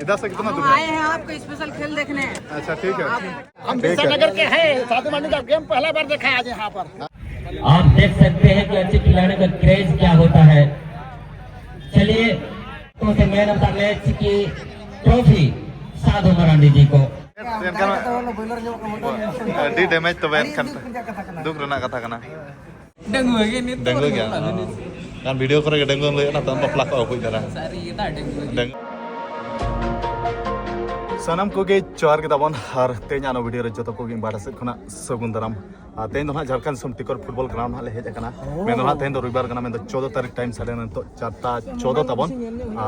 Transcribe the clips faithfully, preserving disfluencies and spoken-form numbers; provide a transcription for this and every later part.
इधर से कितना दूर है? आए हैं आपको स्पेशल खेल देखने। अच्छा, ठीक है। हम ठीक है। बिरसा नगर के हैं। साधु मांडू का गेम पहला बार देखा आज यहाँ पर। आप देख सकते हैं कि अच्छे खिलाड़ियों का क्रेज क्या होता है। चलिए, तो से मैन ऑफ द मैच की ट्रॉफी साधु मरांडी जी को। ᱟᱹᱰᱤ ᱰᱮᱢᱮᱡᱽ ᱛᱚᱵᱮ ᱮᱱᱠᱷᱟᱱ᱾ ᱫᱩᱠ ᱨᱮᱱᱟᱜ ᱠᱟᱛᱷᱟ ᱠᱟᱱᱟ᱾ ᱰᱟᱺᱜᱩᱣᱟᱹ ᱜᱮ ᱱᱤᱛ ᱰᱟᱺᱜᱩᱣᱟᱹ ᱜᱮᱭᱟ᱾ ᱠᱟᱱ ᱵᱷᱤᱰᱤᱭᱳ ᱠᱚᱨᱮ ᱜᱮ ᱰᱟᱺᱜᱩᱣᱟᱹᱢ ᱞᱟᱹᱭ ᱮᱫ ᱛᱟᱢ ᱵᱟᱯᱞᱟ ᱠᱚ ᱟᱹᱜᱩᱭ ᱫᱟᱨᱟ᱾ ᱥᱟᱹᱨᱤ ᱜᱮ ᱫᱟ, ᱰᱟᱺᱜᱩᱣᱟᱹ ᱜᱮ᱾ ᱰᱟᱺᱜᱩᱣᱟᱹ᱾ ᱥᱟᱱᱟᱢ ᱠᱚᱜᱮ ᱡᱚᱦᱟᱨ ᱜᱮ ᱛᱟᱵᱚᱱ, ᱟᱨ ᱛᱮᱦᱮᱧ ᱟᱨᱚ ᱵᱷᱤᱰᱤᱭᱳ ᱨᱮ ᱡᱚᱛᱚ ᱠᱚᱜᱮ ᱤᱧ ᱵᱟᱰᱟ ᱥᱮᱫ ᱠᱷᱚᱱᱟᱜ ᱥᱟᱹᱜᱩᱱ ᱫᱟᱨᱟᱢ᱾ ᱟᱨ ᱛᱮᱦᱮᱧ ᱫᱚ ᱱᱟᱦᱟᱜ ᱡᱷᱟᱲᱠᱷᱚᱸᱰ ᱫᱤᱥᱚᱢ ᱴᱤᱠᱚᱨ ᱯᱷᱩᱴᱵᱚᱞ ᱜᱨᱟᱣᱩᱱᱰ ᱦᱟᱸᱜ ᱞᱮ ᱦᱮᱡ ᱟᱠᱟᱱᱟ᱾ ᱢᱮᱱ ᱫᱚ ᱱᱟᱦᱟᱜ ᱛᱮᱦᱮᱧ ᱫᱚ ᱨᱚᱵᱤᱵᱟᱨ ᱠᱟᱱᱟ, ᱢᱮᱱ ᱫᱚ ᱪᱳᱫᱽᱫᱳ ᱛᱟᱹᱨᱤᱠᱷ, ᱴᱟᱭᱤᱢ ᱥᱟᱰᱮ ᱱᱤᱛᱚᱜ ᱪᱟᱨᱴᱟ ᱪᱳᱫᱽᱫᱳ ᱛᱟᱵᱚᱱ᱾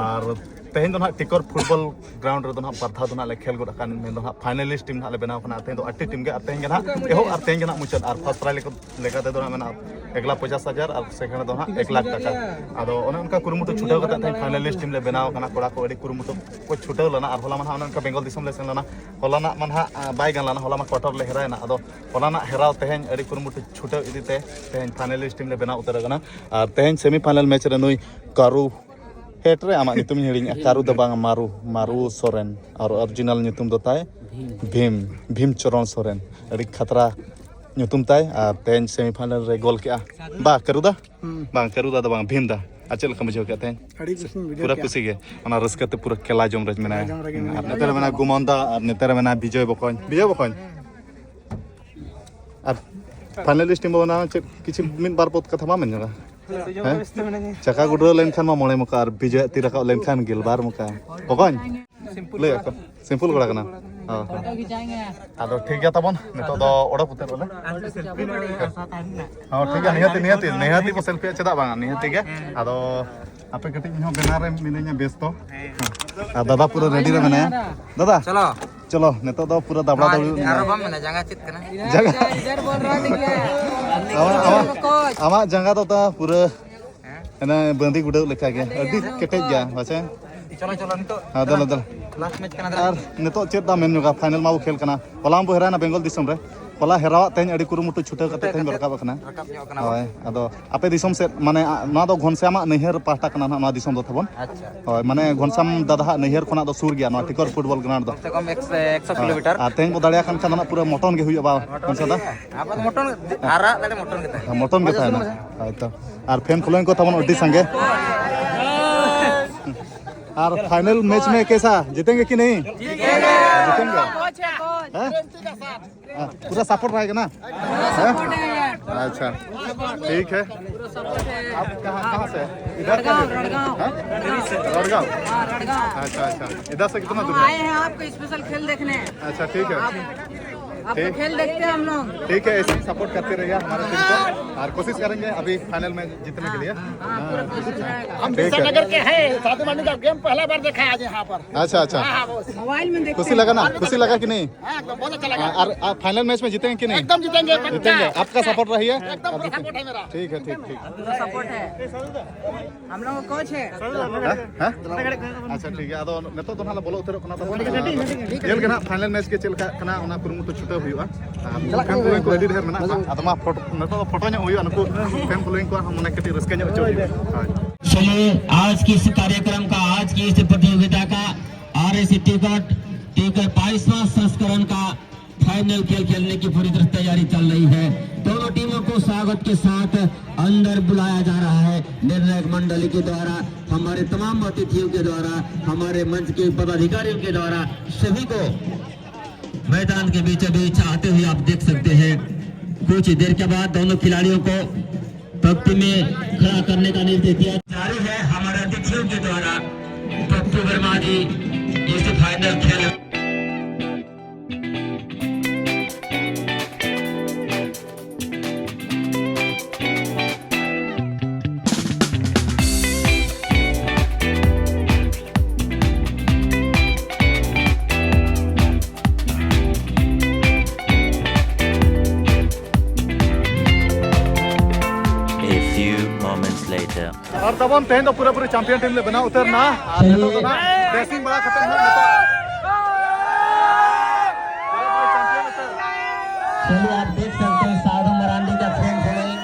ᱟᱨ ᱛᱮᱦᱮᱧ ᱫᱚ ᱱᱟᱦᱟᱜ ᱴᱤᱠᱚᱨ ᱯᱷᱩᱴᱵᱚᱞ ᱜᱨᱟᱣᱩᱱᱰ ᱨᱮᱫᱚ ᱱᱟᱦᱟᱜ ᱵᱟᱨ ᱫᱷᱟᱣ ᱫᱚ ᱱᱟᱦᱟᱜ ᱞᱮ ᱠᱷᱮᱞ ᱜᱚᱫ ᱟᱠᱟᱱ, ᱢᱮᱱ ᱫᱚ ᱱᱟᱦᱟᱜ ᱯᱷᱟᱭᱱᱟᱞᱤᱥᱴ ᱴᱤᱢ ᱱᱟᱦᱟᱜ ᱞᱮ ᱵᱮᱱᱟᱣ ᱟᱠᱟᱱᱟ᱾ ᱛᱮᱦᱮᱧ ᱫᱚ ᱟᱴᱴᱤ ᱴᱤᱢ ᱜᱮ, ᱟᱨ ᱛᱮᱦᱮᱧ ᱜᱮ ᱱᱟᱦᱟᱜ ᱮᱦᱚᱵ ᱟᱨ ᱛᱮᱦᱮᱧ ᱜᱮ ᱱᱟᱦᱟᱜ ᱢᱩᱪᱟᱹᱫ᱾ ᱟᱨ ᱯᱷᱟᱥᱴ ᱯᱨᱟᱭᱤᱡᱽ ᱞᱮᱠᱟ ᱛᱮᱫᱚ ᱱᱟᱦᱟᱜ ᱢᱮᱱᱟᱜᱼᱟ ᱮᱠ ᱞᱟᱠᱷ ᱯᱚᱪᱟᱥ ᱦᱟᱡᱟᱨ ᱟᱨ ᱥᱮᱠᱮᱱᱰ ᱨᱮᱫᱚ ᱱᱟᱦᱟᱜ ᱮᱠ ᱞᱟᱠᱷ ᱴᱟᱠᱟ᱾ ᱟᱫᱚ ᱚᱱᱮ ᱚᱱᱠᱟ ᱠᱩᱨᱩᱢᱩᱴᱩ ᱪᱷᱩᱴᱟᱹᱣ ᱠᱟᱛᱮ ᱛᱮᱦᱮᱧ ᱯᱷᱟᱭᱱᱟᱞᱤᱥᱴ ᱴᱤᱢ ᱞᱮ ᱵᱮᱱᱟᱣ ᱟᱠᱟᱱᱟ᱾ ᱠᱚᱲᱟ ᱠᱚ ᱟᱹᱰᱤ ᱠᱩᱨᱩᱢᱩᱴᱩ ᱠᱚ ᱪᱷᱩᱴᱟᱹᱣ ᱞᱮᱱᱟ᱾ ᱟᱨ ᱦᱚᱞᱟ ᱢᱟ ᱱᱟᱦᱟᱜ ᱚᱱᱮ ᱚᱱᱠᱟ ᱵᱮᱝᱜᱚᱞ ᱫᱤᱥᱚᱢ ᱞᱮ ᱥᱮᱱ ᱞᱮᱱᱟ᱾ ᱦᱚᱞᱟᱱᱟᱜ ᱢᱟ ᱱᱟᱦᱟᱜ, ᱟ, ᱵᱟᱭ ᱜᱟᱱ ᱞᱮᱱᱟ, ᱦᱚᱞᱟ ᱢᱟ ᱠᱚᱣᱟᱴᱟᱨ ᱞᱮ ᱦᱮᱨᱟᱭᱮᱱᱟ᱾ ᱟᱫᱚ ᱦᱚᱞᱟᱱᱟᱜ ᱦᱮᱨᱟᱣ ᱛᱮᱦᱮᱧ ᱟᱹᱰᱤ ᱠᱩᱨᱩᱢᱩᱴᱩ ᱪᱷᱩᱴᱟᱹᱣ ᱤᱫᱤ ᱛᱮ ᱛᱮᱦᱮᱧ ᱯᱷᱟᱭᱱᱟᱞᱤᱥᱴ ᱴᱤᱢ ᱞᱮ ᱵᱮᱱᱟᱣ ᱩᱛᱟᱹᱨ ᱟᱠᱟᱱᱟ᱾ ᱟᱨ ᱛᱮᱦᱮᱧ ᱥᱮᱢᱤ ᱯᱷᱟᱭᱱᱟᱞ ᱢᱮᱪ ᱨᱮ ᱱᱩᱭ ᱠᱟᱨᱩ, ᱦᱮᱴ ᱨᱮ ᱟᱢᱟᱜ ᱧᱩᱛᱩᱢ ᱤᱧ ᱦᱤᱲᱤᱧᱟ, ᱠᱟᱨᱩ ᱫᱚ ᱵᱟᱝ, ᱢᱟᱨᱩ, ᱢᱟᱨᱩ ᱥᱚᱨᱮᱱ, ᱟᱨ ᱚᱨᱤᱡᱤᱱᱟᱞ ᱧᱩᱛᱩᱢ ᱫᱚ ᱛᱟᱭ ᱵᱷᱤᱢ, ᱵᱷᱤᱢ ᱪᱚᱨᱚᱱ ᱥᱚᱨᱮᱱ᱾ ᱟᱹᱰᱤ ᱠᱷᱟᱛᱨᱟ ᱧᱩᱛᱩᱢ ᱛᱟᱭ, ᱟᱨ ᱛᱮᱦᱮᱧ ᱥᱮᱢᱤ ᱯᱷᱟᱭᱱᱟᱞ ᱨᱮ ᱜᱳᱞ ᱠᱮᱜᱼᱟ᱾ ᱵᱟ, ᱠᱟᱹᱨᱩ ᱫᱟ? ᱦᱩᱸ᱾ ᱵᱟᱝ, ᱠᱟᱹᱨᱩ ᱫᱟ ᱫᱚ ᱵᱟᱝ, ᱵᱷᱤᱢ ᱫᱟ᱾ ᱟᱨ ᱪᱮᱫ ᱞᱮᱠᱟᱢ ᱵᱩᱡᱷᱟᱹᱣ ᱠᱮᱜᱼᱟ ᱛᱮᱦᱮᱧ? ᱟᱹᱰᱤ ᱠᱩᱥᱤᱧ ᱵᱩᱡᱷᱟᱹᱣ ᱯᱩᱨᱟᱹ ᱠᱮᱜᱼᱟ᱾ ᱠᱩᱥᱤ ᱜᱮ᱾ ᱚᱱᱟ ᱨᱟᱹᱥᱠᱟᱹ ᱛᱮ ᱯᱩᱨᱟᱹ ᱠᱮᱞᱟ ᱡᱚᱢ ᱨᱮ ᱢᱮᱱᱟᱭᱟ᱾ ᱠᱮᱞᱟ ᱡᱚᱢ ᱨᱮᱜᱮ ᱦᱩᱸ, ᱢᱮᱱᱟᱭᱟ᱾ ᱟᱨ ᱱᱚᱛᱮ ᱨᱮ ᱢᱮᱱᱟᱭᱟ ᱜᱩᱢᱚᱱ ᱫᱟ, ᱟᱨ ᱱᱚᱛᱮ ᱨᱮ ᱢᱮᱱᱟᱭᱟ ᱵᱤᱡᱚᱭ ᱵᱚᱠᱚᱧ᱾ ᱵᱤᱡᱚᱭ ᱵᱚᱠᱚᱧ᱾ ᱟᱨ ᱯᱷᱟᱭᱱᱟᱞᱤᱥᱴ ᱴᱤᱢ ᱵᱟᱵᱚᱱ ᱪᱮᱫ ᱠᱤᱪᱷᱩ ᱢᱤᱫ ᱵᱟᱨ ᱯᱚᱫ ᱠᱟᱛᱷᱟ ᱵᱟᱢ ᱢᱮᱱ ᱧᱚᱜᱟ? ᱦᱮᱸ? ᱪᱟᱠᱟ ᱜᱩᱰᱨᱟᱹ ᱞᱮᱱᱠᱷᱟᱱ ᱢᱟ ᱢᱚᱬᱮ ᱢᱚᱠᱟ, ᱟᱨ ᱵᱤᱡᱚᱭᱟᱜ ᱛᱤ ᱨᱟᱠᱟᱵ ᱞᱮᱱᱠᱷᱟᱱ ᱜᱮᱞᱵᱟᱨ ᱢᱚᱠᱟ᱾ ᱵᱚᱠᱚᱧ? ᱞᱟᱹᱭ ᱟᱠᱚ, ᱥᱤᱢᱯᱩᱞ ᱠᱚᱲᱟ ᱠᱟᱱᱟ᱾ ᱦᱚᱸ, ᱦᱚᱸ᱾ ᱟᱫᱚ ᱴᱷᱤᱠ ᱜᱮᱭᱟ ᱛᱟᱵᱚᱱ, ᱱᱤᱛᱚᱜ ᱫᱚ ᱚᱰᱚᱠ ᱩᱛᱟᱹᱨᱚᱜ ᱟᱞᱮ᱾ ᱦᱚᱸ, ᱴᱷᱤᱠ ᱜᱮᱭᱟ, ᱱᱤᱦᱟᱹᱛᱤ, ᱱᱤᱦᱟᱹᱛᱤ, ᱱᱤᱦᱟᱹᱛᱤ ᱵᱚ ᱥᱮᱞᱯᱷᱤᱭᱟ, ᱪᱮᱫᱟᱜ ᱵᱟᱝ? ᱱᱤᱦᱟᱹᱛᱤ ᱜᱮ᱾ ᱟᱫᱚ ᱟᱯᱮ ᱠᱟᱹᱴᱤᱡ ᱤᱧ ᱦᱚᱸ ᱵᱮᱱᱟᱣ ᱨᱮ ᱢᱤᱱᱟᱹᱧᱟ ᱵᱮᱥᱛᱚ᱾ ᱟᱨ ᱫᱟᱫᱟ ᱯᱩᱨᱟᱹ ᱨᱮᱰᱤ ᱨᱮ ᱢᱮᱱᱟᱭᱟ᱾ ᱫᱟᱫᱟ, ᱪᱚᱞᱚ᱾ ᱪᱚᱞᱚ, ᱱᱤᱛᱚᱜ ᱫᱚ ᱯᱩᱨᱟᱹ ᱫᱟᱵᱲᱟ ᱫᱟᱵᱲᱤ ᱟᱨᱚ ᱵᱟᱢ ᱢᱮᱱᱟ, ᱡᱟᱸᱜᱟ ᱪᱮᱫ ᱠᱟᱱᱟ? ᱡᱟᱸᱜᱟ᱾ ᱟᱢᱟᱜ, ᱟᱢᱟᱜ, ᱟᱢᱟᱜ ᱡᱟᱸᱜᱟ ᱫᱚ ᱛᱟ ᱯᱩᱨᱟᱹ ᱦᱮᱸ? ᱦᱟᱱᱮ ᱵᱟᱸᱫᱤ ᱜᱩᱰᱟᱹᱣ ᱞᱮᱠᱟ ᱜᱮ, ᱟᱹᱰᱤ ᱠᱮᱴᱮᱡ ᱜᱮᱭᱟ, ᱯᱟᱪᱮ? ᱪᱚᱞᱚ, ᱪᱚᱞᱚ, ᱱᱤᱛᱚᱜ ᱦᱮᱸ, ᱫᱮᱞᱟ, ᱫᱮᱞᱟ᱾ ᱞᱟᱥᱴ ᱢᱮᱪ ᱠᱟᱱᱟ᱾ ᱟᱨ ᱱᱤᱛᱚᱜ ᱪᱮᱫ ᱫᱟᱢ ᱢᱮᱱ ᱧᱚᱜᱟ? ᱯᱷᱟᱭᱱᱮᱞ ᱢᱟᱵᱚ ᱠᱷᱮᱞ ᱠᱟᱱᱟ, ᱦᱚᱞᱟ ᱢᱟᱵᱚ ᱦᱮᱨᱟᱭᱮᱱᱟ ᱵᱮᱝᱜᱚᱞ ᱫᱤᱥᱚᱢ ᱨᱮ᱾ ᱦᱚᱞᱟ ᱦᱮᱨᱟᱣᱟᱜ ᱛᱮᱦᱮᱧ ᱟᱹᱰᱤ ᱠᱩᱨᱩᱢᱩᱴᱩ ᱪᱷᱩᱴᱟᱹᱣ ᱠᱟᱛᱮ ᱛᱮᱦᱮᱧ ᱵᱚ ᱨᱟᱠᱟᱵ ᱟᱠᱟᱱᱟ᱾ ᱨᱟᱠᱟᱵ ᱧᱚᱜ ᱠᱟᱱᱟ᱾ ᱦᱳᱭ, ᱟᱫᱚ ᱟᱯᱮ ᱫᱤᱥᱚᱢ ᱥᱮᱫ, ᱢᱟᱱᱮ, ᱟ, ᱱᱚᱣᱟ ᱫᱚ ᱜᱷᱚᱱᱥᱟᱢᱟᱜ ᱱᱟᱹᱭᱦᱟᱹᱨ ᱯᱟᱦᱴᱟ ᱠᱟᱱᱟ ᱱᱟᱦᱟᱜ ᱱᱚᱣᱟ ᱫᱤᱥᱚᱢ ᱫᱚ ᱛᱟᱵᱚᱱ᱾ ᱟᱪᱪᱷᱟ᱾ ᱦᱳᱭ, ᱢᱟᱱᱮ, ᱜᱷᱚᱱᱥᱟᱢ ᱫᱟᱫᱟ ᱦᱟᱜ ᱱᱟᱹᱭᱦᱟᱹᱨ ᱠᱷᱚᱱᱟᱜ ᱫᱚ ᱥᱩᱨ ᱜᱮᱭᱟ ᱱᱚᱣᱟ ᱴᱤᱠᱚᱨ ᱯᱷᱩᱴᱵᱚᱞ ᱜᱨᱟᱣᱩᱱᱰ ᱫᱚ᱾ ᱠᱚᱢ ᱥᱮ ᱠᱚᱢ ᱮᱠᱥᱚ, ᱮᱠᱥᱚ ᱦᱳᱭ, ᱠᱤᱞᱳᱢᱤᱴᱟᱨ᱾ ᱟᱨ ᱛᱮᱦᱮᱧ ᱵᱚ ᱫᱟᱲᱮᱭᱟᱜ ᱠᱟᱱ ᱠᱷᱟᱱ ᱫᱚ ᱱᱟᱜ ᱯᱩᱨᱟᱹ ᱢᱚᱴᱚᱱ ᱜᱮ ᱦᱩᱭᱩᱜᱼᱟ, ᱵᱟ, ᱢᱚᱴᱚᱱ ᱜᱚᱱᱥᱟ ᱫᱟ? ᱜᱮ᱾ ᱟᱵᱚ ᱫᱚ ᱢᱚᱴᱚᱱ, ᱟᱨᱟᱜ ᱫᱟᱲᱮ ᱢᱚᱴᱚᱱ ᱜᱮ ᱛᱟᱦᱮᱱᱟ᱾ ᱦᱮᱸ, ᱢᱚᱴᱚᱱ ᱜᱮ ᱛᱟᱦᱮᱱᱟ᱾ ᱦᱳᱭ ᱛᱚ᱾ ᱟᱨ ᱯᱷᱮᱱ ᱯᱷᱚᱞᱳᱭᱤᱝ ᱠᱚ ᱛᱟᱵᱚᱱ ᱟᱹᱰᱤ ᱥᱟᱸᱜᱮ᱾ ᱟᱨ ᱯᱷᱟᱭᱱᱮᱞ ᱢᱮᱪ ᱢᱮ ᱠᱮᱥᱟ, ᱡᱤᱛᱮᱝᱜᱮ ᱠᱤ ᱱᱟᱦᱤᱸ? ᱡᱤᱛᱮᱝᱜᱮ᱾ ᱦᱮᱸ? ᱦᱮᱸ, ᱯᱩᱨᱟᱹ ᱥᱟᱯᱳᱨᱴ ᱨᱟᱦᱮᱜᱟ ᱱᱟ? ᱦᱮᱸ? ᱟᱪᱪᱷᱟ, ᱴᱷᱤᱠ ᱦᱮ᱾ ᱟᱯ ᱠᱟᱦᱟᱸ, ᱠᱟᱦᱟᱸ ᱥᱮ? ᱤᱫᱷᱟᱨ ᱠᱟ ᱞᱮ? ᱦᱮᱸ? ᱨᱚᱲᱜᱟᱸᱣ? ᱦᱮᱸ, ᱨᱚᱲᱜᱟᱸᱣ᱾ ᱟᱪᱪᱷᱟ, ᱟᱪᱪᱷᱟ, ᱤᱫᱷᱟᱨ ᱥᱮ ᱠᱤᱛᱱᱟ ᱫᱩᱨ ᱦᱮ? ᱟᱭᱮ ᱦᱮᱸ ᱟᱯᱠᱟ ᱥᱯᱮᱥᱟᱞ ᱠᱷᱮᱞ ᱫᱮᱠᱷᱱᱮ᱾ ᱟᱪᱪᱷᱟ, ᱴᱷᱤᱠ ᱦᱮ᱾ ᱟᱯᱠᱟ ᱴᱷᱤᱠ᱾ ᱠᱷᱮᱞ ᱫᱮᱠᱷᱛᱮ ᱦᱮ ᱦᱟᱢ ᱞᱳᱜ᱾ ᱴᱷᱤᱠ ᱦᱮ, ᱮᱭᱥᱮ ᱦᱤ ᱥᱟᱯᱳᱨᱴ ᱠᱟᱨᱛᱮ ᱨᱟᱦᱤᱭᱮ ᱦᱟᱢᱟᱨᱮ ᱴᱤᱢ ᱠᱳ, ᱚᱨ ᱠᱳᱥᱤᱥ ᱠᱟᱨᱮᱝᱜᱮ ᱟᱵᱷᱤ ᱯᱷᱟᱭᱱᱮᱞ ᱢᱮ ᱡᱤᱛᱱᱮ ᱠᱮ ᱞᱤᱭᱮ᱾ ᱦᱮᱸ, ᱯᱩᱨᱟ ᱠᱳᱥᱤᱥ ᱨᱟᱦᱮᱜᱟ᱾ ᱴᱷᱤᱠ ᱦᱮ᱾ ᱥᱟᱫᱷᱩ ᱢᱟᱱᱰᱤ ᱠᱟ ᱜᱮᱢ ᱯᱮᱦᱞᱟ ᱵᱟᱨ ᱫᱮᱠᱷᱟ ᱦᱮ ᱟᱡ ᱭᱟᱦᱟᱸ ᱯᱟᱨ᱾ ᱟᱪᱪᱷᱟ, ᱟᱪᱪᱷᱟ᱾ ᱢᱳᱵᱟᱭᱤᱞ ᱢᱮ ᱫᱮᱠᱷᱛᱮ ᱦᱮ᱾ ᱠᱩᱥᱤ ᱞᱟᱜᱟ ᱱᱟ? ᱠᱩᱥᱤ ᱞᱟᱜᱟ ᱠᱤ ᱱᱟᱦᱤᱸ? ᱦᱮᱸ, ᱮᱠᱫᱚᱢ ᱵᱚᱦᱩᱛ ᱟᱪᱪᱷᱟ ᱞᱟᱜᱟ᱾ ᱟᱨ, ᱟᱨ ᱯᱷᱟᱭᱱᱮᱞ ᱢᱮᱪ ᱢᱮ ᱡᱤᱛᱮᱝᱜᱮ ᱠᱤ ᱱᱟᱦᱤᱸ? ᱮᱠᱫᱚᱢ ᱡᱤᱛᱮᱝᱜᱮ, ᱯᱟᱠᱠᱟ᱾ ᱡᱤᱛᱮᱝᱜᱮ, ᱟᱯᱠᱟ ᱥᱟᱯᱳᱨᱴ ᱨᱟᱦᱤᱭᱮ᱾ ᱮᱠᱫᱚᱢ ᱯᱩᱨᱟ ᱥᱟᱯᱳᱨᱴ ᱦᱮ ᱢᱮᱨᱟ᱾ ᱴᱷᱤᱠ ᱦᱮ, ᱴᱷᱤᱠ, ᱴᱷᱤᱠ᱾ ᱯᱩᱨᱟ ᱥᱟᱯᱳᱨᱴ ᱦᱮ᱾ ᱦᱟᱢ ᱞᱳᱜ ᱠᱳᱪ ᱦᱮ᱾ ᱦᱮᱸ? ᱦᱮᱸ? ᱟᱪᱪᱷᱟ, ᱴᱷᱤᱠ ᱜᱮᱭᱟ᱾ ᱟᱫᱚ ᱱᱤᱛᱚᱜ ᱫᱚ ᱱᱟᱦᱟᱜ ᱞᱮ ᱵᱚᱞᱚ ᱩᱛᱟᱹᱨᱚᱜ ᱠᱟᱱᱟ ᱛᱟᱵᱚᱱ᱾ ᱧᱮᱞ ᱜᱮ ᱱᱟᱦᱟᱜ ᱯᱷᱟᱭᱱᱮᱞ ᱢᱮᱪ ᱜᱮ ᱪᱮᱫ ᱞᱮᱠᱟᱜ ᱠᱟᱱᱟ, ᱚᱱᱟ ᱠᱩᱨᱩᱢᱩᱴᱩ ᱪᱷᱩᱴᱟᱹᱣ ᱦᱩᱭᱩᱜᱼᱟ᱾ ᱟᱨ ᱯᱷᱮᱱ ᱯᱷᱚᱞᱳᱭᱤᱝ ᱠᱚ ᱟᱹᱰᱤ ᱰᱷᱮᱨ ᱢᱮᱱᱟᱜ ᱠᱚᱣᱟ᱾ ᱟᱫᱚ ᱢᱟ ᱯᱷᱳᱴᱳ, ᱱᱤᱛᱚᱜ ᱫᱚ ᱯᱷᱳᱴᱳ ᱧᱚᱜ ᱦᱩᱭᱩᱜᱼᱟ, ᱱᱩᱠᱩ ᱯᱷᱮᱱ ᱯᱷᱚᱞᱳᱭᱤᱝ ᱠᱚᱣᱟᱜ ᱦᱚᱸ ᱢᱚᱱᱮ ᱠᱟᱹᱴᱤᱡ ᱨᱟᱹᱥᱠᱟᱹ ᱧᱚᱜ ᱦᱚᱪᱚ ᱦᱩᱭᱩᱜᱼᱟ᱾ ᱦᱳᱭ᱾ चलिए, आज की इस कार्यक्रम का, आज की इस प्रतियोगिता का आर एस टिकट, टिकट बाईसवाँ संस्करण का फाइनल खेल खेलने की पूरी तरह तैयारी चल रही है। दोनों टीमों को स्वागत के साथ अंदर बुलाया जा रहा है। निर्णायक मंडली के द्वारा, हमारे तमाम अतिथियों के द्वारा, हमारे मंच के पदाधिकारियों के द्वारा सभी को मैदान के बीचों बीच आते हुए आप देख सकते हैं। कुछ देर के बाद दोनों खिलाड़ियों को पंक्ति में खड़ा करने का निर्देश दिया। जारी है हमारे अतिथियों के द्वारा पप्पू वर्मा जी इस फाइनल खेल A few moments later. ᱟᱨ ᱛᱟᱵᱚᱱ ᱛᱮᱦᱮᱧ ᱫᱚ ᱯᱩᱨᱟᱹᱯᱩᱨᱤ ᱪᱟᱢᱯᱤᱭᱟᱱ ᱴᱤᱢ ᱞᱮ ᱵᱮᱱᱟᱣ ᱩᱛᱟᱹᱨ ᱱᱟ᱾ ᱟᱨ ᱱᱤᱛᱚᱜ ᱫᱚ ᱱᱟᱜ ᱰᱨᱮᱥᱤᱝ ᱵᱟᱲᱟ ᱠᱟᱛᱮ ᱱᱟᱜ ᱱᱤᱛᱚᱜ ᱯᱩᱨᱟᱹᱯᱩᱨᱤ ᱪᱟᱢᱯᱤᱭᱟᱱ ᱩᱛᱟᱹᱨ᱾ चलिए, आप देख सकते हैं साधु मरांडी का फैन फॉलोइंग,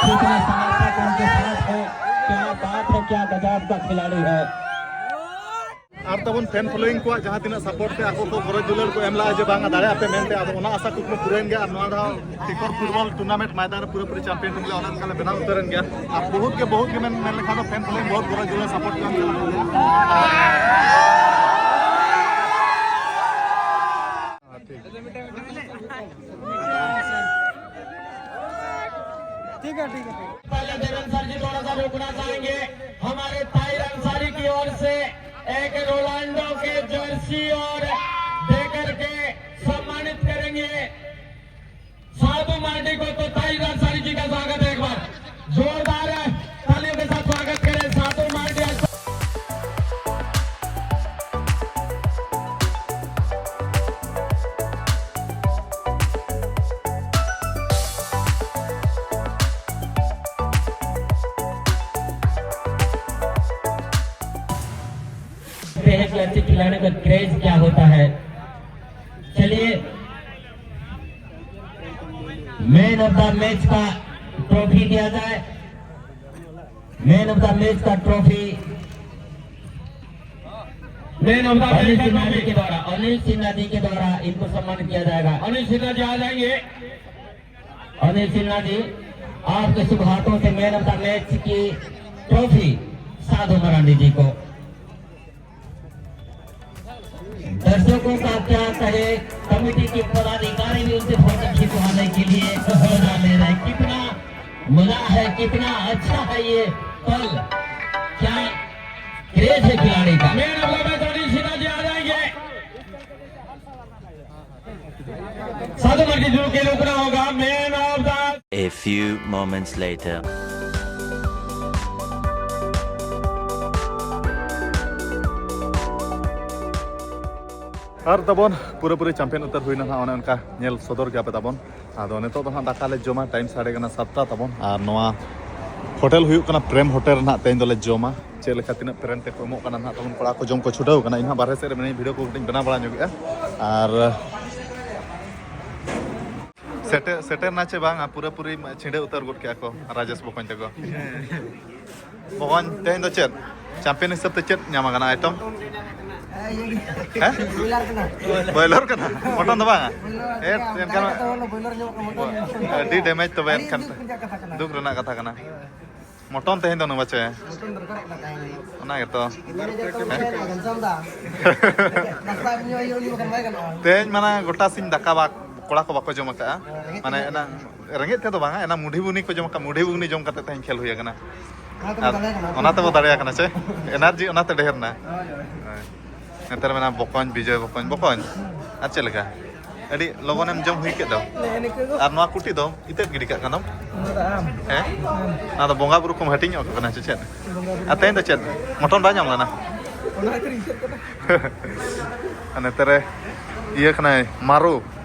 कितने समर्थक उनके साथ है। क्या बात है, क्या गजब का खिलाड़ी है। ᱟᱨ ᱛᱟᱵᱚᱱ ᱯᱷᱮᱱ ᱯᱷᱚᱞᱳᱭᱤᱝ ᱠᱚᱣᱟᱜ ᱡᱟᱦᱟᱸ ᱛᱤᱱᱟᱹᱜ ᱥᱟᱯᱳᱨᱴ ᱛᱮ ᱟᱠᱚ ᱠᱚ ᱜᱚᱨᱚᱡᱽ ᱫᱩᱞᱟᱹᱲ ᱠᱚ ᱮᱢ ᱞᱟᱜᱼᱟ ᱡᱮ ᱵᱟᱝᱟ ᱫᱟᱲᱮᱭᱟᱜ ᱯᱮ ᱢᱮᱱᱛᱮ, ᱟᱫᱚ ᱚᱱᱟ ᱟᱥᱟ ᱠᱩᱠᱢᱩ ᱯᱩᱨᱟᱹᱣᱮᱱ ᱜᱮᱭᱟ᱾ ᱟᱨ ᱱᱚᱣᱟ ᱫᱷᱟᱣ ᱴᱤᱠᱚᱨ ᱯᱷᱩᱴᱵᱚᱞ ᱴᱩᱨᱱᱟᱢᱮᱱᱴ ᱢᱚᱭᱫᱟᱱ ᱨᱮ ᱯᱩᱨᱟᱹᱯᱩᱨᱤ ᱪᱟᱢᱯᱤᱭᱟᱱ ᱴᱤᱢ ᱞᱮ ᱚᱱᱟ ᱞᱮᱠᱟ ᱞᱮ ᱵᱮᱱᱟᱣ ᱩᱛᱟᱹᱨᱮᱱ ᱜᱮᱭᱟ᱾ ᱟᱨ ᱵᱚᱦᱩᱛ ᱜᱮ ᱵᱚᱦᱩᱛ ᱜᱮ ᱢᱮᱱ ᱢᱮᱱ ᱞᱮᱠᱷᱟᱱ ᱫᱚ ᱯᱷᱮᱱ ᱯᱷᱚᱞᱳᱭᱤᱝ ᱵᱚᱦᱩᱛ ᱜᱚᱨᱚᱡᱽ ᱫᱩᱞᱟᱹᱲ ᱥᱟᱯᱳᱨᱴ ᱠᱚ ᱮᱢ ᱪᱟᱞᱟᱜ ᱠᱟᱱᱟ᱾ ठीक है, ठीक है। पहले देवेंद्र सर जी थोड़ा सा रुकना चाहेंगे। हमारे ताहिर अंसारी की ओर से एक रोनाल्डो के जर्सी और दे करके सम्मानित करेंगे साधु मार्डी को। तो ताहिर अंसारी जी का स्वागत है, एक बार जोरदार तालियों के साथ स्वागत करें साधु मार्डी। देखते हैं कि अच्छे खिलाड़ियों का क्रेज क्या होता है। चलिए, मैन ऑफ द मैच का ट्रॉफी दिया जाए। मैन ऑफ द मैच का trophy man of the match का ट्रॉफी के द्वारा, अनिल सिन्हा जी के द्वारा इनको सम्मानित किया जाएगा। अनिल सिन्हा जी आ जाएंगे। अनिल सिन्हा जी, आपके शुभ हाथों से मैन ऑफ द मैच की ट्रॉफी साधु मरांडी जी को। दर्शकों का क्या कहे, कमेटी के पदाधिकारी भी उनसे फोटो खिंचवाने के लिए मजा ले रहे हैं। कितना मजा है, कितना अच्छा है ये पल, क्या क्रेज है खिलाड़ी का। Man of the match Anil Sinha ji आ जाएंगे। साधु मार्डी जी के लिए रुकना होगा। Man of the A few moments later. ᱟᱨ ᱛᱟᱵᱚᱱ ᱯᱩᱨᱟᱹᱯᱩᱨᱤ ᱪᱟᱢᱯᱤᱭᱟᱱ ᱩᱛᱟᱹᱨ ᱦᱩᱭᱱᱟ ᱦᱟᱸᱜ, ᱚᱱᱮ ᱚᱱᱠᱟ ᱧᱮᱞ ᱥᱚᱫᱚᱨ ᱜᱮᱭᱟ ᱯᱮ ᱛᱟᱵᱚᱱ᱾ ᱟᱫᱚ ᱱᱤᱛᱚᱜ ᱫᱚ ᱦᱟᱸᱜ ᱫᱟᱠᱟ ᱞᱮ ᱡᱚᱢᱟ, ᱴᱟᱭᱤᱢ ᱥᱟᱲᱮ ᱠᱟᱱᱟ ᱥᱟᱛᱴᱟ ᱛᱟᱵᱚᱱ᱾ ᱟᱨ ᱱᱚᱣᱟ ᱦᱳᱴᱮᱞ ᱦᱩᱭᱩᱜ ᱠᱟᱱᱟ ᱯᱨᱮᱢ ᱦᱳᱴᱮᱞ ᱨᱮ ᱱᱟᱦᱟᱜ ᱛᱮᱦᱮᱧ ᱫᱚᱞᱮ ᱡᱚᱢᱟ᱾ ᱪᱮᱫ ᱞᱮᱠᱟ ᱛᱤᱱᱟᱹᱜ ᱯᱨᱮᱢ ᱛᱮᱠᱚ ᱮᱢᱚᱜ ᱠᱟᱱᱟ ᱱᱟᱦᱟᱜ ᱛᱟᱵᱚᱱ᱾ ᱠᱚᱲᱟ ᱠᱚ ᱡᱚᱢ ᱠᱚ ᱪᱷᱩᱴᱟᱹᱣ ᱠᱟᱱᱟ᱾ ᱤᱧ ᱦᱟᱸᱜ ᱵᱟᱨᱦᱮ ᱥᱮᱫ ᱨᱮ ᱢᱤᱱᱟᱹᱧ, ᱵᱷᱤᱰᱤᱭᱳ ᱠᱚ ᱠᱟᱹᱴᱤᱡ ᱵᱮᱱᱟᱣ ᱵᱟᱲᱟ ᱧᱚᱜᱮᱜᱼᱟ᱾ ᱟᱨ ᱥᱮᱴᱮᱨ ᱥᱮᱴᱮᱨ ᱱᱟ ᱪᱮ ᱵᱟᱝ, ᱯᱩᱨᱟᱹᱯᱩᱨᱤ ᱪᱷᱤᱸᱰᱟᱹ ᱩᱛᱟᱹᱨ ᱜᱚᱫ ᱠᱮᱜᱼᱟ ᱠᱚ ᱨᱟᱡᱮᱥ ᱵᱚᱠᱚᱧ ᱛᱟᱠᱚ᱾ ᱵᱚᱠᱚᱧ, ᱛᱮᱦᱮᱧ ᱫᱚ ᱪᱮᱫ ᱪᱟᱢᱯᱤᱭᱟᱱ ᱦᱤᱥᱟᱹᱵ ᱛᱮ ᱪᱮᱫ ᱧᱟᱢ ᱟᱠᱟᱱᱟ ᱟᱭᱴᱚᱢ? ᱦᱮᱸ? ᱵᱚᱭᱞᱟᱨ ᱠᱟᱱᱟ᱾ ᱵᱚᱭᱞᱟᱨ ᱠᱟᱱᱟ, ᱢᱚᱴᱚᱱ ᱫᱚ ᱵᱟᱝᱟ? ᱵᱚᱭᱞᱟᱨ ᱮ, ᱠᱟᱱᱟ᱾ ᱮᱱᱠᱷᱟᱱ ᱫᱟᱠᱟ ᱠᱟᱛᱮ ᱦᱚᱸ ᱵᱚᱭᱞᱟᱨ ᱧᱟᱢᱚᱜ ᱠᱟᱱᱟ, ᱢᱚᱴᱚᱱ ᱧᱟᱢᱚᱜ ᱠᱟᱱᱟ᱾ ᱟᱹᱰᱤ ᱰᱮᱢᱮᱡᱽ ᱛᱚᱵᱮ ᱟᱹᱰᱤ ᱮᱱᱠᱷᱟᱱ᱾ ᱫᱩᱠ ᱨᱮᱱᱟᱜ ᱠᱟᱛᱷᱟ ᱠᱟᱱᱟ᱾ ᱫᱩᱠ ᱨᱮᱱᱟᱜ ᱠᱟᱛᱷᱟ ᱠᱟᱱᱟ᱾ ᱢᱚᱴᱚᱱ ᱛᱮᱦᱮᱧ ᱫᱚ ᱱᱩ ᱵᱟᱪᱮ? ᱢᱚᱴᱚᱱ ᱫᱚᱨᱠᱟᱨᱚᱜ ᱠᱟᱱᱟ ᱛᱟᱦᱮᱸ᱾ ᱚᱱᱟ ᱜᱮᱛᱚ᱾ ᱢᱮᱱᱮᱡᱟᱨ ᱠᱚ ᱢᱮᱛᱟᱭᱟ, ᱜᱷᱟᱱᱴᱟᱢ ᱫᱟ᱾ ᱱᱟᱥᱛᱟ ᱧᱩ ᱦᱩᱭᱩᱜ, ᱩᱱᱤ ᱵᱟᱠᱷᱟᱱ ᱵᱟᱭ ᱜᱟᱱᱚᱜᱼᱟ᱾ ᱛᱮᱦᱮᱧ ᱢᱟᱱᱮ ᱜᱚᱴᱟ ᱥᱤᱧ ᱫᱟᱠᱟ ᱵᱟᱠ-, ᱠᱚᱲᱟ ᱠᱚ ᱵᱟᱠᱚ ᱡᱚᱢ ᱟᱠᱟᱫᱼᱟ᱾ ᱨᱮᱸᱜᱮᱡ ᱢᱟᱱᱮ ᱛᱮ ᱮᱱᱟᱝ ᱨᱮᱸᱜᱮᱡ ᱛᱮᱫᱚ ᱵᱟᱝᱟ, ᱮᱱᱟᱝ ᱢᱩᱰᱷᱤ ᱵᱩᱱᱤ ᱠᱚ ᱡᱚᱢ ᱟᱠᱟᱫ, ᱢᱩᱰᱷᱤ ᱵᱩᱱᱤ ᱡᱚᱢ ᱠᱟᱛᱮ ᱛᱮᱦᱮᱧ ᱠᱷᱮᱞ ᱦᱩᱭ ᱟᱠᱟᱱᱟ᱾ ᱚᱱᱟ ᱛᱮᱵᱚ ᱟᱨ ᱫᱟᱲᱮ ᱟᱠᱟᱱᱟ᱾ ᱚᱱᱟ ᱛᱮᱵᱚ ᱫᱟᱲᱮ ᱟᱠᱟᱱᱟ ᱥᱮ? ᱮᱱᱟᱨᱡᱤ ᱚᱱᱟᱛᱮ ᱰᱷᱮᱨ ᱮᱱᱟ᱾ ᱦᱳᱭ, ᱦᱳᱭ᱾ ᱦᱳᱭ᱾ ᱱᱮᱛᱟᱨ ᱢᱮᱱᱟ ᱵᱚᱠᱚᱧ, ᱵᱤᱡᱚᱭ ᱵᱚᱠᱚᱧ, ᱵᱚᱠᱚᱧ᱾ ᱟᱨ ᱪᱮᱫ ᱞᱮᱠᱟ? ᱟᱹᱰᱤ ᱞᱚᱜᱚᱱᱮᱢ ᱡᱚᱢ ᱦᱩᱭ ᱠᱮᱫ ᱫᱚ᱾ ᱱᱮᱜᱼᱮ ᱱᱤᱠᱟᱹ ᱜᱮ᱾ ᱟᱨ ᱱᱚᱣᱟ ᱠᱩᱴᱤ ᱫᱚ ᱤᱛᱟᱹᱫ ᱜᱤᱰᱤ ᱠᱟᱜ ᱠᱟᱱ ᱫᱚᱢ? ᱚᱱᱟ ᱫᱚ ᱟᱢ᱾ ᱦᱮᱸ? ᱚᱱᱟ ᱫᱚ ᱵᱚᱸᱜᱟ ᱵᱩᱨᱩ ᱠᱚᱢ ᱦᱟᱹᱴᱤᱧ ᱧᱚᱜ ᱠᱟᱱᱟ ᱥᱮ ᱪᱮᱫ? ᱵᱚᱸᱜᱟ ᱵᱩᱨᱩ᱾ ᱟᱨ ᱛᱮᱦᱮᱧ ᱫᱚ ᱪᱮᱫ? ᱢᱚᱴᱚᱱ ᱵᱟᱭ ᱧᱟᱢ ᱞᱮᱱᱟ? ᱚᱱᱟ ᱠᱷᱟᱹᱛᱤᱨ ᱤᱧ ᱪᱮᱫ ᱠᱟᱫᱟ᱾ ᱟᱨ ᱱᱚᱛᱮ ᱨᱮ ᱤᱭᱟᱹ ᱠᱟᱱᱟᱭ ᱢᱟᱨᱩ,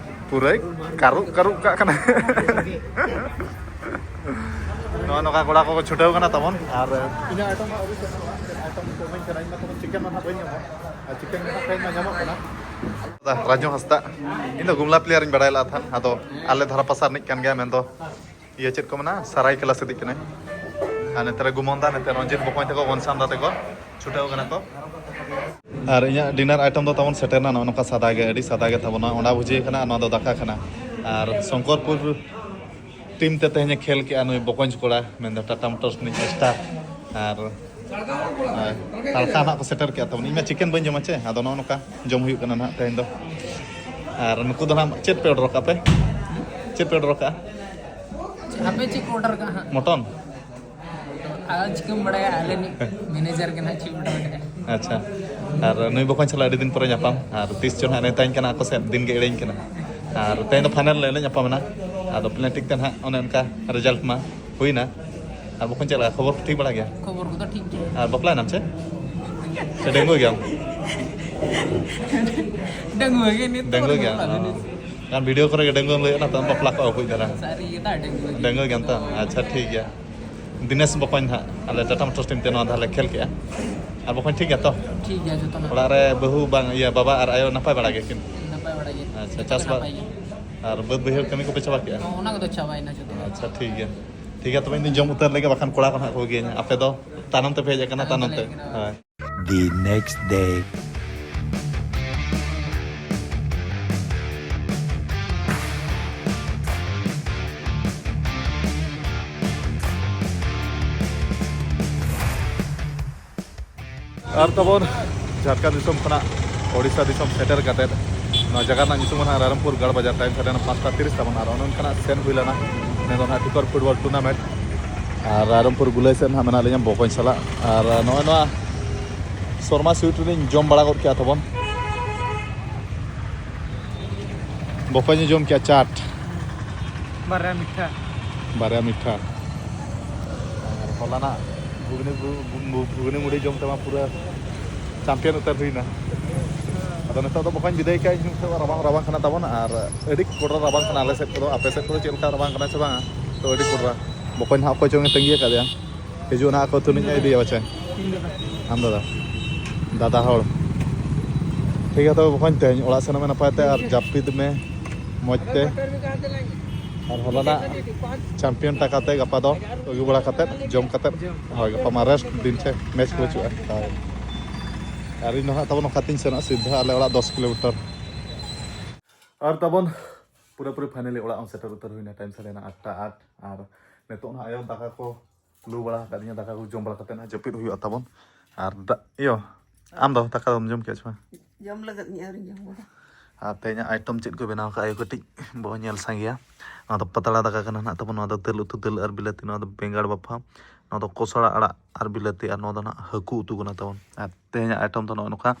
ᱯᱩᱨᱟᱹᱭ ᱠᱟᱹᱨᱩᱵ ᱠᱟᱹᱨᱩᱵ ᱠᱟᱜ ᱠᱟᱱᱟ᱾ ᱱᱚᱜᱼᱚ ᱱᱚᱝᱠᱟ ᱠᱚᱲᱟ ᱠᱚᱠᱚ ᱪᱷᱩᱴᱟᱹᱣ ᱠᱟᱱᱟ ᱛᱟᱵᱚᱱ᱾ ᱟᱨ ᱤᱧᱟᱹᱜ ᱟᱭᱴᱚᱢ ᱦᱟᱸᱜ ᱟᱹᱣᱨᱤ ᱥᱮᱴᱮᱨᱚᱜᱼᱟ᱾ ᱟᱭᱴᱚᱢ ᱠᱚ ᱤᱢᱟᱹᱧ ᱠᱟᱱᱟ, ᱤᱧ ᱢᱟ ᱛᱟᱵᱚᱱ ᱪᱤᱠᱮᱱ ᱢᱟ ᱱᱟᱦᱟᱜ ᱵᱟᱹᱧ ᱧᱟᱢᱟ᱾ ᱟᱨ ᱪᱤᱠᱮᱱ ᱢᱟ ᱱᱟᱦᱟᱜ ᱛᱮᱦᱮᱧ ᱢᱟ ᱧᱟᱢᱚᱜ ᱠᱟᱱᱟ᱾ ᱨᱟᱡᱩ ᱦᱟᱸᱥᱫᱟ, ᱤᱧ ᱫᱚ ᱜᱩᱢᱞᱟ ᱯᱞᱮᱭᱟᱨ ᱤᱧ ᱵᱟᱲᱟᱭ ᱞᱮᱫ ᱛᱟᱦᱮᱸᱫ, ᱟᱫᱚ ᱟᱞᱮ ᱫᱷᱟᱨᱟ ᱯᱟᱥᱟ ᱨᱤᱱᱤᱡ ᱠᱟᱱ ᱜᱮᱭᱟ, ᱢᱮᱱᱫᱚ ᱤᱭᱟᱹ ᱪᱮᱫ ᱠᱚ ᱢᱮᱱᱟ, ᱥᱟᱨᱟᱭᱠᱮᱞᱟ ᱥᱮᱫ ᱠᱟᱱᱟᱭ᱾ ᱟᱨ ᱱᱚᱛᱮ ᱨᱮ ᱜᱩᱢᱚᱱ ᱫᱟ, ᱱᱚᱛᱮ ᱨᱚᱧᱡᱤᱛ ᱵᱚᱠᱚᱧ ᱛᱟᱠᱚ, ᱜᱚᱱᱥᱟᱢ ᱫᱟ ᱛᱟᱠᱚ ᱪᱷᱩᱴᱟᱹᱣ ᱠᱟᱱᱟ ᱠᱚ᱾ ᱟᱨ ᱤᱧᱟᱹᱜ ᱰᱤᱱᱟᱨ ᱟᱭᱴᱮᱢ ᱫᱚ ᱛᱟᱵᱚᱱ ᱥᱮᱴᱮᱨ ᱮᱱᱟ, ᱱᱚᱜᱼᱚ ᱱᱚᱝᱠᱟ ᱥᱟᱫᱟ ᱜᱮ, ᱟᱹᱰᱤ ᱥᱟᱫᱟ ᱜᱮ ᱛᱟᱵᱚᱱᱟ᱾ ᱚᱱᱟ ᱵᱷᱩᱡᱤ ᱠᱟᱱᱟ, ᱱᱚᱣᱟ ᱫᱚ ᱫᱟᱠᱟ ᱠᱟᱱᱟ᱾ ᱟᱨ ᱥᱚᱝᱠᱚᱨᱯᱩᱨ ᱴᱤᱢ ᱛᱮ ᱛᱮᱦᱮᱧ ᱮ ᱠᱷᱮᱞ ᱠᱮᱜᱼᱟ ᱱᱩᱭ ᱵᱚᱠᱚᱧ ᱠᱚᱲᱟ, ᱢᱮᱱᱫᱚ ᱴᱟᱴᱟ ᱢᱳᱴᱚᱨᱥ ᱨᱤᱱᱤᱡ ᱥᱴᱟᱨ᱾ ᱟᱨ, ᱟᱨ ᱛᱟᱲᱠᱟ ᱱᱟᱜ ᱠᱚ ᱥᱮᱴᱮᱨ ᱠᱮᱜᱼᱟ ᱛᱟᱵᱚᱱ᱾ ᱤᱧ ᱢᱟ ᱪᱤᱠᱮᱱ ᱵᱟᱹᱧ ᱡᱚᱢᱟ ᱪᱮ, ᱟᱫᱚ ᱱᱚᱜᱼᱚ ᱱᱚᱝᱠᱟ ᱡᱚᱢ ᱦᱩᱭᱩᱜ ᱠᱟᱱᱟ ᱱᱟᱦᱟᱜ ᱛᱮᱦᱮᱧ ᱫᱚ᱾ ᱟᱨ ᱱᱩᱠᱩ ᱫᱚ ᱱᱟᱦᱟᱜ ᱪᱮᱫ ᱯᱮ ᱚᱰᱟᱨ ᱠᱟᱜᱼᱟ ᱯᱮ? ᱪᱮᱫ ᱯᱮ ᱚᱰᱟᱨ ᱠᱟᱜᱼᱟ? ᱟᱯᱮ ᱪᱮᱫ ᱠᱚ ᱚᱰᱟᱨ ᱠᱟᱜᱼᱟ ᱦᱟᱸᱜ? ᱢᱚᱴᱚᱱ? ᱟᱨ ᱪᱤᱠᱟᱹᱢ ᱵᱟᱲᱟᱭᱟ, ᱟᱞᱮ ᱨᱤᱱᱤᱡ ᱢᱮᱱᱮᱡᱟᱨ ᱜᱮ ᱱᱟᱦᱟᱜ ᱪᱮᱫ ᱚᱰᱟᱨ ᱠᱟᱜᱼᱟ᱾ ᱟᱪᱪᱷᱟ, ᱟᱨ ᱱᱩᱭ ᱵᱚᱠᱚᱧ ᱥᱟᱞᱟᱜ ᱟᱹᱰᱤ ᱫᱤᱱ ᱯᱚᱨᱮ ᱧᱟᱯᱟᱢ, ᱟᱨ ᱛᱤᱥ ᱪᱚ ᱱᱟᱦᱟᱜ ᱱᱮᱣᱛᱟᱧ ᱠᱟᱱᱟ ᱟᱠᱚ ᱥᱮᱫ, ᱫᱤᱱ ᱜᱮ ᱮᱲᱮᱧ ᱠᱟᱱᱟ᱾ ᱟᱨ ᱛᱮᱦᱮᱧ ᱫᱚ ᱯᱷᱟᱭᱱᱮᱞ ᱞᱮ ᱧᱟᱯᱟᱢ ᱮᱱᱟ, ᱟᱫᱚ ᱯᱞᱮᱱ ᱴᱷᱤᱠ ᱛᱮ ᱱᱟᱦᱟᱜ ᱚᱱᱮ ᱚᱱᱠᱟ ᱨᱮᱡᱟᱞᱴ ᱢᱟ ᱦᱩᱭᱱᱟ᱾ ᱟᱨ ᱵᱚᱠᱚᱧ ᱪᱮᱫ ᱞᱮᱠᱟ ᱠᱷᱚᱵᱚᱨ ᱠᱚ ᱴᱷᱤᱠ ᱵᱟᱲᱟ ᱜᱮᱭᱟ? ᱠᱷᱚᱵᱚᱨ ᱠᱚᱫᱚ ᱴᱷᱤᱠ ᱜᱮᱭᱟ᱾ ᱟᱨ ᱵᱟᱯᱞᱟᱭᱮᱱᱟᱢ ᱪᱮ? ᱥᱮ ᱰᱟᱺᱜᱩᱣᱟᱹ ᱜᱮᱭᱟᱢ? ᱰᱟᱺᱜᱩᱣᱟᱹ ᱜᱮ ᱱᱤᱛ ᱫᱚ ᱰᱟᱺᱜᱩᱣᱟᱹ ᱜᱮᱭᱟᱢ? ᱵᱟᱯᱞᱟ ᱫᱚ ᱱᱤᱛ᱾ ᱠᱟᱨᱚᱱ ᱵᱷᱤᱰᱤᱭᱳ ᱠᱚᱨᱮ ᱜᱮ ᱰᱟᱺᱜᱩᱣᱟᱹᱢ ᱞᱟᱹᱭ ᱠᱟᱱᱟ, ᱛᱚ ᱵᱟᱯᱞᱟ ᱠᱚ ᱟᱹᱜᱩᱭ ᱫᱟᱨᱟ᱾ ᱥᱟᱹᱨᱤ ᱜᱮ ᱫᱟ, ᱰᱟᱺᱜᱩᱣᱟᱹ ᱜᱮ᱾ ᱰᱟᱺᱜᱩᱣᱟᱹ ᱜᱮᱭᱟᱢ ᱛᱚ? ᱟᱪᱪᱷᱟ, ᱴᱷᱤᱠ ᱜᱮᱭᱟ᱾ ᱫᱤᱱᱮᱥ ᱵᱚᱠᱚᱧ ᱱᱟᱦᱟᱜ ᱟᱞᱮ ᱴᱟᱴᱟ ᱢᱳᱴᱚᱨᱥ ᱴᱤᱢ ᱛᱮ ᱱᱚᱣᱟ ᱫᱷᱟᱣ ᱞᱮ ᱠᱷᱮᱞ ᱠᱮᱜᱼᱟ᱾ ᱟᱨ ᱵᱚᱠᱚᱧ ᱴᱷᱤᱠ ᱜᱮᱭᱟ ᱛᱚ? ᱴᱷᱤᱠ ᱜᱮᱭᱟ ᱡᱚᱛᱚᱱᱟᱜ᱾ ᱚᱲᱟᱜ ᱨᱮ ᱵᱟᱹᱦᱩ ᱵᱟᱝ ᱤᱭᱟᱹ ᱵᱟᱵᱟ ᱟᱨ ᱟᱭᱳ ᱱᱟᱯᱟᱭ ᱵᱟᱲᱟ ᱜᱮᱭᱟ ᱠᱤᱱ? ᱱᱟᱯᱟᱭ ᱵᱟᱲᱟ ᱜᱮ᱾ ᱟᱪᱪᱷᱟ, ᱡᱚᱛᱚ ᱪᱟᱥ ᱜᱮ ᱵᱟᱥ? ᱱᱟᱯᱟᱭ ᱜᱮ᱾ ᱟᱨ ᱵᱟᱹᱫᱽ ᱵᱟᱹᱭᱦᱟᱹᱲ ᱠᱟᱹᱢᱤ ᱠᱚᱯᱮ ᱪᱟᱵᱟ ᱠᱮᱜᱼᱟ? ᱦᱚᱸ, ᱚᱱᱟ ᱠᱚᱫᱚ ᱪᱟᱵᱟᱭᱮᱱᱟ ᱡᱚᱛᱚ᱾ ᱟᱪᱪᱷᱟ, ᱴᱷᱤᱠ ᱜᱮᱭᱟ᱾ ᱴᱷᱤᱠ ᱜᱮᱭᱟ, ᱛᱚᱵᱮ ᱤᱧ ᱫᱚᱧ ᱡᱚᱢ ᱩᱛᱟᱹᱨ ᱞᱮᱜᱮ, ᱵᱟᱠᱷᱟᱱ ᱠᱚᱲᱟ ᱠᱚ ᱱᱟᱦᱟᱜ ᱠᱚ ᱩᱜᱤᱭᱟᱹᱧᱟ᱾ ᱟᱯᱮ ᱫᱚ ᱛᱟᱭᱱᱚᱢ ᱛᱮᱯᱮ ᱦᱮᱡ ᱟᱠᱟᱱᱟ, ᱛᱟᱭᱱᱚᱢ ᱛᱟᱭᱱᱚᱢ ᱛᱮ᱾ ᱛᱮ᱾ ᱦᱳᱭ᱾ The next day. ᱟᱨ ᱛᱟᱵᱚᱱ ᱡᱷᱟᱲᱠᱷᱚᱸᱰ ᱫᱤᱥᱚᱢ ᱠᱷᱚᱱᱟᱜ ᱳᱰᱤᱥᱟ ᱫᱤᱥᱚᱢ ᱥᱮᱴᱮᱨ ᱠᱟᱛᱮᱫ, ᱱᱚᱣᱟ ᱡᱟᱭᱜᱟ ᱨᱮᱱᱟᱜ ᱧᱩᱛᱩᱢ ᱫᱚ ᱱᱟᱦᱟᱜ ᱨᱟᱭᱨᱚᱝᱯᱩᱨ ᱜᱟᱲ ᱵᱟᱡᱟᱨ᱾ ᱴᱟᱭᱤᱢ ᱥᱟᱰᱮᱭᱮᱱᱟ ᱯᱟᱸᱪᱴᱟ ᱛᱤᱨᱤᱥ ᱛᱟᱵᱚᱱ, ᱟᱨ ᱚᱱᱮ ᱚᱱᱠᱟᱱᱟᱜ ᱥᱮᱱ ᱦᱩᱭ ᱞᱮᱱᱟ᱾ ᱱᱤᱭᱟᱹ ᱫᱚ ᱱᱟᱦᱟᱜ ᱴᱤᱠᱚᱨ ᱯᱷᱩᱴᱵᱚᱞ ᱴᱩᱨᱱᱟᱢᱮᱱᱴ᱾ ᱟᱨ ᱨᱟᱭᱨᱚᱝᱯᱩᱨ ᱜᱩᱞᱟᱹᱭ ᱥᱮᱫ ᱱᱟᱦᱟᱜ ᱢᱮᱱᱟᱜ ᱞᱤᱧᱟ ᱵᱚᱠᱚᱧ ᱥᱟᱞᱟᱜ᱾ ᱟᱨ ᱱᱚᱜᱼᱚᱭ ᱱᱚᱣᱟ ᱥᱚᱨᱢᱟ ᱥᱩᱭᱤᱴ ᱨᱮᱞᱤᱧ ᱡᱚᱢ ᱵᱟᱲᱟ ᱜᱚᱫ ᱠᱮᱜᱼᱟ ᱛᱟᱵᱚᱱ᱾ ᱵᱚᱠᱚᱧ ᱮ ᱡᱚᱢ ᱠᱮᱜᱼᱟ ᱪᱟᱴ᱾ ᱵᱟᱨᱭᱟ ᱢᱤᱴᱷᱟ᱾ ᱵᱟᱨᱭᱟ ᱢᱤᱴᱷᱟ᱾ ᱟᱨ ᱦᱚᱞᱟᱱᱟᱜ ᱜᱷᱩᱜᱽᱱᱤ, ᱜᱷᱩ-, ᱜᱷᱩ-, ᱜᱷᱩᱜᱽᱱᱤ ᱢᱩᱲᱤ ᱡᱚᱢ ᱛᱮᱢᱟ ᱯᱩᱨᱟᱹ ᱪᱟᱢᱯᱤᱭᱟᱱ ᱩᱛᱟᱹᱨ ᱦᱩᱭᱱᱟ᱾ ᱟᱫᱚ ᱱᱤᱛᱚᱜ ᱫᱚ ᱵᱚᱠᱚᱧ ᱵᱤᱫᱟᱹᱭ ᱠᱟᱜ ᱤᱧ, ᱱᱤᱛᱚᱜ ᱨᱟᱵᱟᱝ, ᱨᱟᱵᱟᱝ ᱠᱟᱱᱟ ᱛᱟᱵᱚᱱ, ᱟᱨ ᱟᱹᱰᱤ ᱠᱚᱰᱨᱟ ᱨᱟᱵᱟᱝ ᱠᱟᱱᱟ ᱟᱞᱮ ᱥᱮᱫ ᱠᱚᱫᱚ᱾ ᱟᱯᱮ ᱥᱮᱫ ᱠᱚᱫᱚ ᱪᱮᱫ ᱞᱮᱠᱟ ᱨᱟᱵᱟᱝ ᱠᱟᱱᱟ ᱥᱮ ᱵᱟᱝᱟ? ᱛᱚ, ᱟᱹᱰᱤ ᱠᱚᱰᱨᱟ᱾ ᱵᱚᱠᱚᱧ ᱱᱟᱦᱟᱜ ᱚᱠᱚᱭ ᱪᱚᱝ ᱮ ᱛᱟᱺᱜᱤ ᱟᱠᱟᱫᱮᱭᱟ᱾ ᱦᱤᱡᱩᱜ ᱱᱟᱦᱟᱜ ᱟᱠᱚ ᱟᱹᱛᱩ ᱨᱤᱱᱤᱡ ᱮ ᱤᱫᱤᱭᱟ ᱯᱟᱪᱮ᱾ ᱤᱧ ᱫᱟᱫᱟ᱾ ᱟᱢ ᱫᱟᱫᱟ? ᱫᱟᱫᱟ ᱦᱚᱲ᱾ ᱴᱷᱤᱠ ᱜᱮᱭᱟ, ᱛᱚᱵᱮ ᱵᱚᱠᱚᱧ, ᱛᱮᱦᱮᱧ ᱚᱲᱟᱜ ᱥᱮᱱᱚᱜ ᱢᱮ ᱱᱟᱯᱟᱭ ᱛᱮ ᱟᱨ ᱡᱟᱹᱯᱤᱫ ᱢᱮ ᱢᱚᱡᱽ ᱛᱮ᱾ ᱟᱨ ᱦᱚᱞᱟᱱᱟᱜ ᱪᱟᱢᱯᱤᱭᱟᱱ ᱴᱟᱠᱟ ᱛᱮ ᱜᱟᱯᱟ ᱫᱚ ᱟᱹᱜᱩ ᱵᱟᱲᱟ ᱠᱟᱛᱮᱫ, ᱡᱚᱢ ᱠᱟᱛᱮᱫ, ᱦᱳᱭ, ᱜᱟᱯᱟ ᱢᱟ ᱨᱮᱥᱴ ᱫᱤᱱ ᱥᱮ ᱢᱮᱪ ᱠᱚ ᱵᱟᱹᱪᱩᱜᱼᱟ᱾ ᱦᱳᱭ᱾ ᱟᱨ ᱤᱧ ᱫᱚ ᱦᱟᱸᱜ ᱛᱟᱵᱚᱱ ᱱᱚᱝᱠᱟ ᱛᱤᱧ ᱥᱮᱱᱚᱜᱼᱟ ᱥᱤᱫᱷᱟ ᱟᱞᱮ ᱚᱲᱟᱜ ᱫᱚᱥ ᱠᱤᱞᱳᱢᱤᱴᱟᱨ᱾ ᱟᱨ ᱛᱟᱵᱚᱱ ᱯᱩᱨᱟᱹᱯᱩᱨᱤ ᱯᱷᱟᱭᱱᱟᱞᱤ ᱚᱲᱟᱜ ᱦᱚᱸ ᱥᱮᱴᱮᱨ ᱩᱛᱟᱹᱨ ᱦᱩᱭᱱᱟ᱾ ᱴᱟᱭᱤᱢ ᱥᱟᱰᱮᱭᱮᱱᱟ ᱟᱴᱴᱟ ᱟᱴ᱾ ᱟᱨ ᱱᱤᱛᱚᱜ ᱱᱟᱦᱟᱜ ᱟᱭᱳ ᱫᱟᱠᱟ ᱠᱚ ᱞᱩ ᱵᱟᱲᱟ ᱟᱠᱟᱫᱤᱧᱟ, ᱫᱟᱠᱟ ᱠᱚ ᱡᱚᱢ ᱵᱟᱲᱟ ᱠᱟᱛᱮᱫ ᱱᱟᱦᱟᱜ ᱡᱟᱹᱯᱤᱫ ᱦᱩᱭᱩᱜᱼᱟ ᱛᱟᱵᱚᱱ᱾ ᱟᱨ ᱫᱟ-, ᱤᱭᱟᱹ, ᱟᱢ ᱫᱚ ᱫᱟᱠᱟ ᱫᱚᱢ ᱡᱚᱢ ᱠᱮᱜᱼᱟ ᱥᱮ ᱵᱟᱝ? ᱡᱚᱢ ᱞᱟᱹᱜᱤᱫ ᱤᱧ ᱟᱹᱣᱨᱤᱧ ᱡᱚᱢ ᱜᱚᱫᱟ᱾ ᱟᱨ ᱛᱮᱦᱮᱧᱟᱜ ᱟᱭᱴᱮᱢ ᱪᱮᱫ ᱠᱚ ᱵᱮᱱᱟᱣ ᱠᱟᱜᱼᱟ ᱟᱭᱳ, ᱠᱟᱹᱴᱤᱡ ᱵᱚᱱ ᱧᱮᱞ ᱥᱟᱸᱜᱮᱭᱟ᱾ ᱱᱚᱣᱟ ᱫᱚ ᱯᱟᱛᱲᱟ ᱫᱟᱠᱟ ᱠᱟᱱᱟ ᱱᱟᱦᱟᱜ ᱛᱟᱵᱚᱱ, ᱱᱚᱣᱟ ᱫᱚ ᱫᱟᱹᱞ ᱩᱛᱩ, ᱫᱟᱹᱞ ᱟᱨ ᱵᱤᱞᱟᱹᱛᱤ, ᱱᱚᱣᱟ ᱫᱚ ᱵᱮᱸᱜᱟᱲ ᱵᱟᱯᱷᱟᱣ, ᱱᱚᱣᱟ ᱫᱚ ᱠᱚᱥᱲᱟ ᱟᱲᱟᱜ ᱟᱨ ᱵᱤᱞᱟᱹᱛᱤ, ᱟᱨ ᱱᱚᱣᱟ ᱫᱚ ᱱᱟᱦᱟᱜ ᱦᱟᱹᱠᱩ ᱩᱛᱩ ᱠᱟᱱᱟ ᱛᱟᱵᱚᱱ᱾ ᱟᱨ ᱛᱮᱦᱮᱧᱟᱜ ᱟᱭᱴᱮᱢ ᱫᱚ ᱱᱚᱜᱼᱚ ᱱᱚᱝᱠᱟ,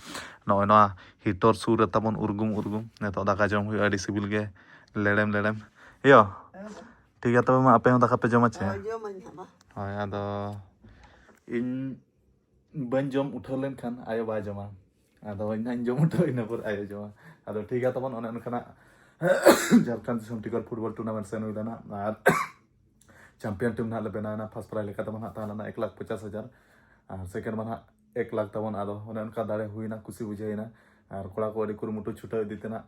ᱱᱚᱜᱼᱚᱭ ᱱᱚᱣᱟ ᱦᱤᱴᱚᱨ ᱥᱩᱨ ᱨᱮ ᱛᱟᱵᱚᱱ ᱩᱨᱜᱩᱢ ᱩᱨᱜᱩᱢ ᱱᱤᱛᱚᱜ ᱫᱟᱠᱟ ᱡᱚᱢ ᱦᱩᱭᱩᱜᱼᱟ, ᱟᱹᱰᱤ ᱥᱤᱵᱤᱞ ᱜᱮ ᱞᱮᱲᱮᱢ ᱞᱮᱲᱮᱢ᱾ ᱤᱭᱟᱹ, ᱴᱷᱤᱠ ᱜᱮᱭᱟ, ᱛᱚᱵᱮ ᱢᱟ ᱟᱯᱮ ᱦᱚᱸ ᱫᱟᱠᱟ ᱯᱮ ᱡᱚᱢᱟ ᱪᱮ? ᱦᱳᱭ, ᱡᱚᱢᱟᱹᱧ ᱦᱟᱸᱜ ᱢᱟ᱾ ᱦᱳᱭ, ᱟᱫᱚ ᱤᱧ ᱵᱟᱹᱧ ᱡᱚᱢ ᱩᱴᱷᱟᱹᱣ ᱞᱮᱱᱠᱷᱟᱱ ᱟᱭᱳ ᱵᱟᱭ ᱡᱚᱢᱟ᱾ ᱟᱫᱚ ᱤᱧ ᱦᱟᱸᱜ ᱤᱧ ᱡᱚᱢ ᱩᱴᱷᱟᱹᱣ, ᱤᱱᱟᱹ ᱯᱚᱨ ᱟᱭᱳ ᱡᱚᱢᱟ᱾ ᱟᱫᱚ ᱴᱷᱤᱠ ᱜᱮᱭᱟ ᱛᱟᱵᱚᱱ, ᱚᱱᱮ ᱚᱱᱠᱟᱱᱟᱜ ᱡᱷᱟᱲᱠᱷᱚᱸᱰ ᱫᱤᱥᱚᱢ ᱴᱤᱠᱚᱨ ᱯᱷᱩᱴᱵᱚᱞ ᱴᱩᱨᱱᱟᱢᱮᱱᱴ ᱥᱮᱱ ᱦᱩᱭ ᱞᱮᱱᱟ᱾ ᱟᱨ ᱪᱟᱢᱯᱤᱭᱟᱱ ᱴᱤᱢ ᱱᱟᱦᱟᱜ ᱞᱮ ᱵᱮᱱᱟᱣ ᱮᱱᱟ᱾ ᱯᱷᱟᱥᱴ ᱯᱨᱟᱭᱤᱡᱽ ᱞᱮᱠᱟ ᱛᱮᱢᱟ ᱱᱟᱦᱟᱜ ᱛᱟᱦᱮᱸ ᱞᱮᱱᱟ ᱮᱠ ᱞᱟᱠᱷ ᱯᱚᱪᱟᱥ ᱦᱟᱡᱟᱨ, ᱟᱨ ᱥᱮᱠᱮᱱᱰ ᱢᱟ ᱱᱟᱦᱟᱜ ᱮᱠ ᱞᱟᱠᱷ ᱛᱟᱵᱚᱱ᱾ ᱟᱫᱚ ᱚᱱᱮ ᱚᱱᱠᱟ ᱫᱟᱲᱮ ᱦᱩᱭᱱᱟ, ᱠᱩᱥᱤ ᱵᱩᱡᱷᱟᱹᱣ ᱮᱱᱟ᱾ ᱟᱨ ᱠᱚᱲᱟ ᱠᱚ ᱟᱹᱰᱤ ᱠᱩᱨᱩᱢᱩᱴᱩ ᱪᱷᱩᱴᱟᱹᱣ ᱤᱫᱤ ᱛᱮ ᱱᱟᱦᱟᱜ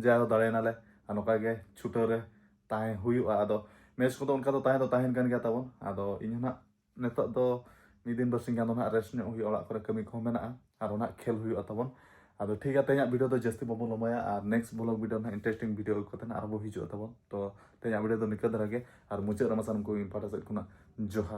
ᱡᱟᱭᱦᱳᱠ ᱫᱟᱲᱮᱭᱮᱱᱟᱞᱮ᱾ ᱟᱨ ᱱᱚᱝᱠᱟ ᱜᱮ ᱪᱷᱩᱴᱟᱹᱣ ᱨᱮ ᱛᱟᱦᱮᱸ ᱦᱩᱭᱩᱜᱼᱟ᱾ ᱟᱫᱚ ᱢᱮᱪ ᱠᱚᱫᱚ ᱚᱱᱠᱟ ᱫᱚ ᱛᱟᱦᱮᱸ ᱫᱚ ᱛᱟᱦᱮᱱ ᱠᱟᱱ ᱜᱮᱭᱟ ᱛᱟᱵᱚᱱ᱾ ᱟᱫᱚ ᱤᱧ ᱦᱚᱸ ᱱᱟᱦᱟᱜ ᱱᱤᱛᱚᱜ ᱫᱚ ᱢᱤᱫ ᱫᱤᱱ ᱵᱟᱨᱥᱤᱧ ᱜᱟᱱ ᱫᱚ ᱱᱟᱦᱟᱜ ᱨᱮᱥᱴ ᱧᱚᱜ ᱦᱩᱭᱩᱜᱼᱟ, ᱚᱲᱟᱜ ᱠᱚᱨᱮ ᱠᱟᱹᱢᱤ ᱠᱚᱦᱚᱸ ᱢᱮᱱᱟᱜᱼᱟ, ᱟᱨ ᱚᱱᱟ ᱠᱷᱮᱞ ᱦᱩᱭᱩᱜᱼᱟ ᱛᱟᱵᱚᱱ᱾ ᱟᱫᱚ ᱴᱷᱤᱠ ᱜᱮᱭᱟ, ᱛᱮᱦᱮᱧᱟᱜ ᱵᱷᱤᱰᱤᱭᱳ ᱫᱚ ᱡᱟᱹᱥᱛᱤ ᱵᱟᱵᱚᱱ ᱞᱚᱢᱵᱟᱭᱟ, ᱟᱨ ᱱᱮᱠᱥᱴ ᱵᱷᱞᱚᱜ ᱵᱷᱤᱰᱤᱭᱳ ᱱᱟᱦᱟᱜ ᱤᱱᱴᱟᱨᱮᱥᱴᱤᱝ ᱵᱷᱤᱰᱤᱭᱳ ᱟᱹᱜᱩ ᱠᱟᱛᱮ ᱱᱟᱦᱟᱜ ᱟᱨᱦᱚᱸ ᱵᱚ ᱦᱤᱡᱩᱜᱼᱟ ᱛᱟᱵᱚᱱ᱾ ᱛᱚ ᱛᱮᱦᱮᱧᱟᱜ ᱵᱷᱤᱰᱤᱭᱳ ᱫᱚ ᱱᱤᱝᱠᱟᱹ ᱫᱷᱟᱨᱟ ᱜᱮ, ᱟᱨ ᱢᱩᱪᱟᱹᱫ ᱨᱮ ᱢᱟ ᱥᱟᱱᱟᱢ ᱠᱚ ᱤᱧ ᱯᱟᱦᱴᱟ ᱥᱮᱫ ᱠᱷᱚᱱᱟᱜ ᱡᱚᱦᱟᱨ᱾